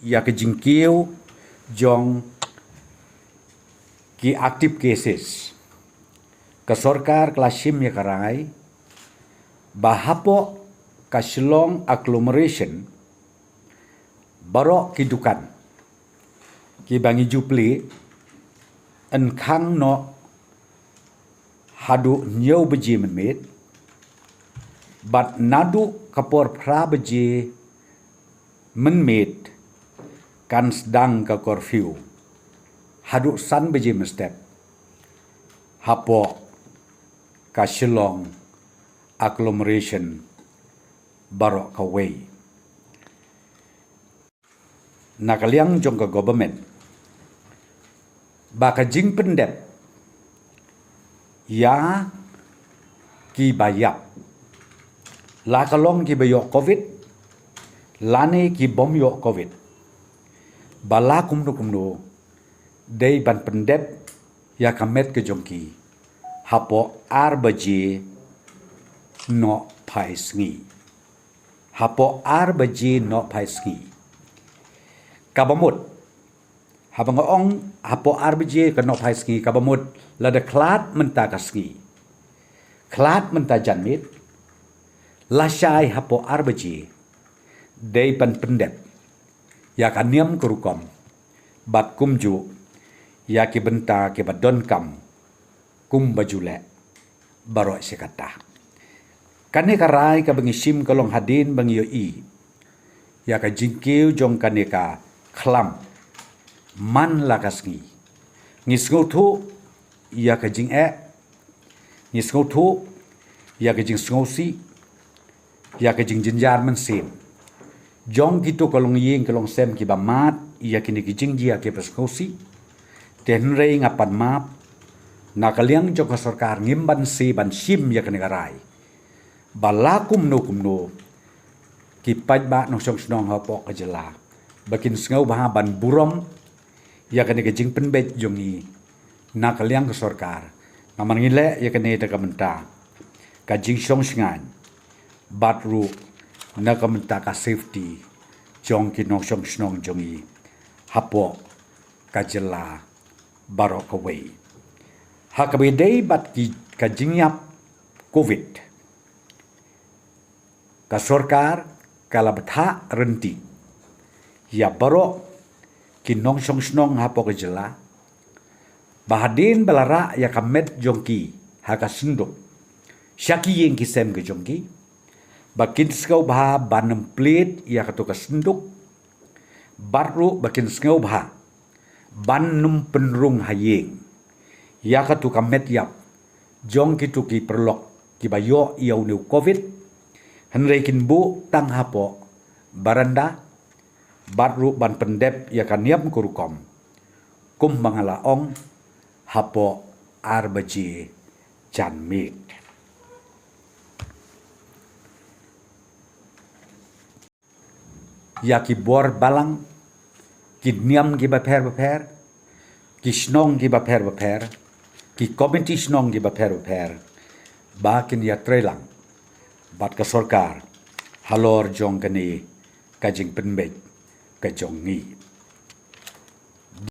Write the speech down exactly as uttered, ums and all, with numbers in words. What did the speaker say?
ïa ka jingkiew jong ki active cases, ka sorkar ka la shim ïa ka rai ba hapoh ka Shillong agglomeration, baroh ki dukan kiba ngi ju plie yn khang noh haduh hynñiew baje mynmiet, bad naduh ka por phra baje mynmiet kan sdang ka curfew haduh san baje mynstep hapoh ka Shillong agglomeration baroh kawei. Na ka liang jong ka government, ba ka jingpyndep ïa kiba ïap, la ka long kiba ïoh covid lane ki bym ïoh covid, ba la kumno kumno dei ban pyndep ïa ka met ka jong ki hapoh ar baje nohphai sngi. Hapoh ar baje nohphai sngi. Kaba mut, haba nga ong hapoh ar baje ka nohphai sngi, kaba mut lada khlad mynta ka sngi, khlad mynta janmiet, lashai hapoh ar baje dei ban pyndep ïa ka niam ka rukom, bad kumjuh ïa ki bynta kiba donkam kumba ju leh baroh shi katta. Kane ka rai kaba ngi shim ka long hadien ba ngi ïohi ïa ka jingkiew jong kane ka khlam man la ka sngi. Ngi sngewthuh ïa ka jingeh, ngi sngewthuh ïa ka jingsngewsih, ïa ka jingjynjar mynsiem jong kito ka longïing ka longsem kiba mad ïa kine ki jingjia kiba sngewsih. Te hynrei nga pan map, na ka liang jong ka sorkar ngim banse ban shim ïa kane ka rai, ba la kumno kumno ki paidbah nongshong shnong hapoh ka jylla ba kin sngewbha ban burom ïa kane ka jingpynbeit jong ngi na ka liang ka sorkar. Namar ngi leh ïa kane da ka bynta ka jingshong shngaiñ, bad ruh na ka bynta ka safety jong ki nongshong shnong jong ngi hapoh ka jylla baroh kawei. Ha kaba ïadei bad ki, ka jingïap covid, ka sorkar ka la bthah ryntih ïa baroh ki nongshong shnong hapoh ka jylla, ba hadien ba la rah ïa ka met jong ki ha ka synduk sha ki ïing ki sem ka jong ki, ba kin sngewbha ban nym plied ïa kato ka synduk, bad ruh ba kin sngewbha ban nym pynrung ha ïing ïa kato ka met ïap jong kito ki paralok kiba ïoh ïa une u covid. Hynrei kin buh tang hapoh baranda, bad ruh ban pyndep ïa ka niam ka rukom kumba nga la ong hapoh ar baje janmiet. Ïa ki bor balang, ki niam kiba pher bapher, ki shnong kiba pher bapher, ki komiti shnong kiba pher bapher, ba kin ïatreilang bad ka sorkar halor jong kane ka jingpynbeit ka jong ngi.